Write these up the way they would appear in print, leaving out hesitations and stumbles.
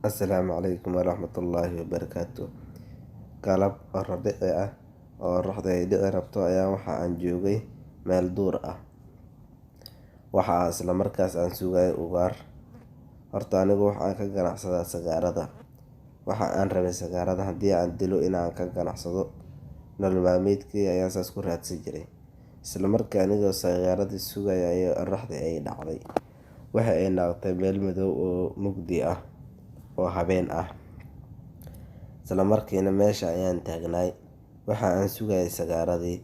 Asalaamu calaykum waraxmatullaahi wabarakaatu. Galab qorrax dhici ah oo qorraxda ay dhici rabto ayaa waxa aan joogay meel duur ah. Waxa aan isla markaas aan sugayay ugaar. Horta anigu waxa aan ka ganacsadaa sagaarada. Waxa aan rabay sagaarada haddii aan dilo in aan ka ganacsado, nolol maalmeedkii ayaan saas ku raadsan jiray. Isla markii anigoo sagaaradii sugaya ayaa qorraxdii ay dhacday. Waxa ay noqotay meel madow oo mugdi ah oo habeen ah. Isla markiina meesha ayaan taagnaay. Waxa aan sugayay sagaaradii.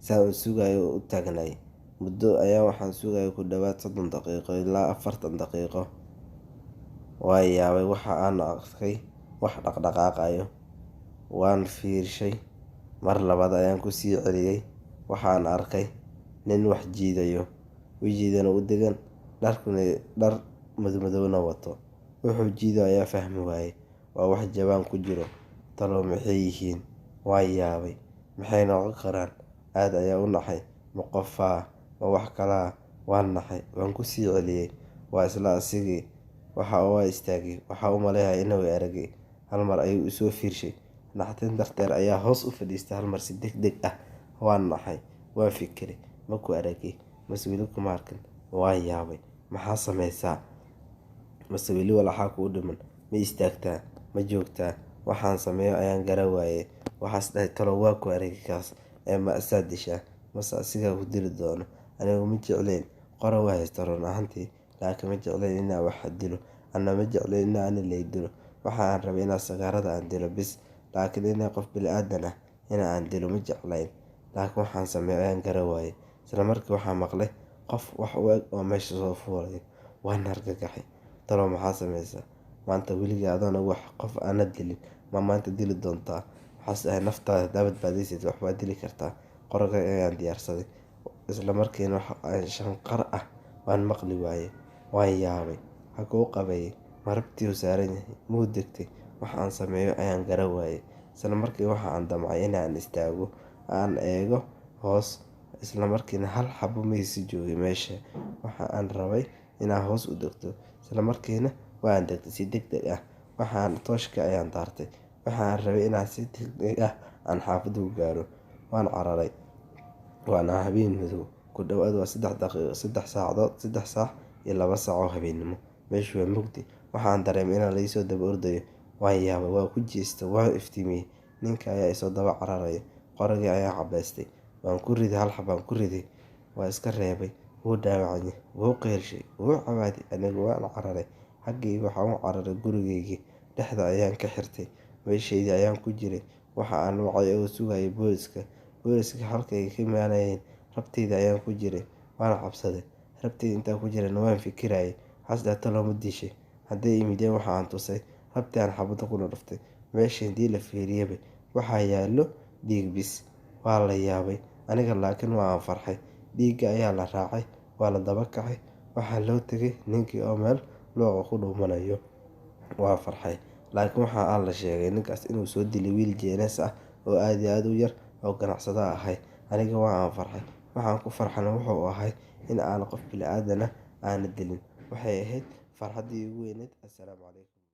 Saa u sugayo u taagnaay. Muddo ayaa waxaan sugayay ku dhawaad 30 daqiiqo ilaa 40 daqiiqo. Waan yaabay, waxa aan arkay wax dhaqdhaqaaqayo. Waan fiirshay. Mar labaad ayaan ku sii celiyay. Waxaan arkay nin wax jiidayo. Wajigiisana u degan, dharkuna dhar madmadowna wato. Wuxuu jiido ayaa fahmi waayay. Waa wax jawaan ku jiro. Talo maxay yihiin? Waan yaabay. Maxay noqon karaan? Aad ayaa u naxay. Ma qofaa? Ma wax kalaa? Waan naxay. Waan ku sii celiyay. Waa isla asigii. Waxa uu istaagay. Waxa uu maleeyay inuu aragay. Hal mar ayuu u soo fiirshay. Naxtin darteed ayaa hoos u fadhiistay hal mar si degdeg ah. Waan naxay. Waan fikiray. Ma ku aragay? Mase weli kuma arkin? Waan yaabay. Maxaa sameysaa? Mase weli walxaa kuu dhiman? Ma istaagtaa? Ma joogtaa? Waxaan sameeyo ayaan garan waayay. Waxaas dhahay talo waa ku aragay kaas. Ee ma asaa dishaa? Mase asigaa ku dili doono? Anigu ma jeclayn. Qora waa haysta run ahaantii. Laakiin ma jeclayn inaan wax dilo. Anna ma jeclayn in aan lay dilo. Waxa aan rabay inaan sagaarada aan dilo bis. Laakiin inay qof bini'aadan ah in aan dilo ma jeclayn. Laakiin waxaan sameeyo ayaan garan waayay. Isla markii waxaan maqlay qof wax u eg oo meesha soo fuulay. Waan argagaxay. Talo maxaa sameysaa? Maanta weligaa adoon wax qof aana dilin. Ma maanta dili doontaa? Waxaas dhahay naftaada hadaa badbaadaysid wax waad dili kartaa. Qoraga ayaan diyaarsaday. Isla markiina wax shanqar ah waan maqli waayay. Waan yaabay. Halkuu qabayay? Ma rabtii uu saaran yahay? Muu degtay? Wax aan sameeyo ayaan garan waayay. Isla markii waxa aan damcay in aan istaago, aan eego hoos. Isla markiina hal xabo maysi joogay meesha. Waxa aan rabay inaan hoos u degto. Isla markiina waan degtay si degdeg ah. Waxaan tooshka ayaan daartay. Waxa aan rabay inaan si degdeg ah aan xaafadda u gaaro. Waan cararay. Waana habeen madow. Ku dhawaad waa 3 daqiiqo, 3 saacadood, 3 saac iyo 2 saac oo habeenimo. Meeshu waa mugdi. Waxaan dareemay inaan la isoo daba ordayo. Waan yaabay. Waan ku jeestay. Waan iftiimiyay. Ninka ayaa isoo daba cararaya. Qoragii ayaa cabaystay. Waan ku riday, hal xabaan ku riday. Waa iska reebay. Wuu dhaawacay. Wuu qeylshay. Wuu cawaaday. Anigu waan cararay. Xaggii waxaan u cararay gurigaygii. Dhexda ayaan ka xirtay. Meeshaydii ayaan ku jiray. Waxa aan wacay oo sugayay booliska. Booliska halkay ka imaanayeen. Rabtayda ayaan ku jiray. Waan cabsaday. Rabtayda intaan ku jiray waan fikirayay. Waxaas dhahay talo ma dishay. Hadday imideen waxa aan tusay. Rabtii aan xabado ku dhuftay. Meesha hadii la fiiriyaba waxaa yaallo dhiig bis. Waa la yaabay. Aniga laakiin waan farxay. Dhiigga ayaa la raacay. Waa la daba kacay. Waxaa loo tegay ninkii oo meel looqa ku dhuumanayo. Waa farxay. Laakiin waxa aan la sheegay ninkaas inuu soo dilay wiil jeenees ah oo aad iyo aad u yar oo ganacsada ahay. Aniga waan farxay. Waxaan ku farxana wuxuu ahay in aan qof bini'aadan ah aan dilin. Waxay ahayd farxaddii ugu weyneyd. Assalaamu calaykum.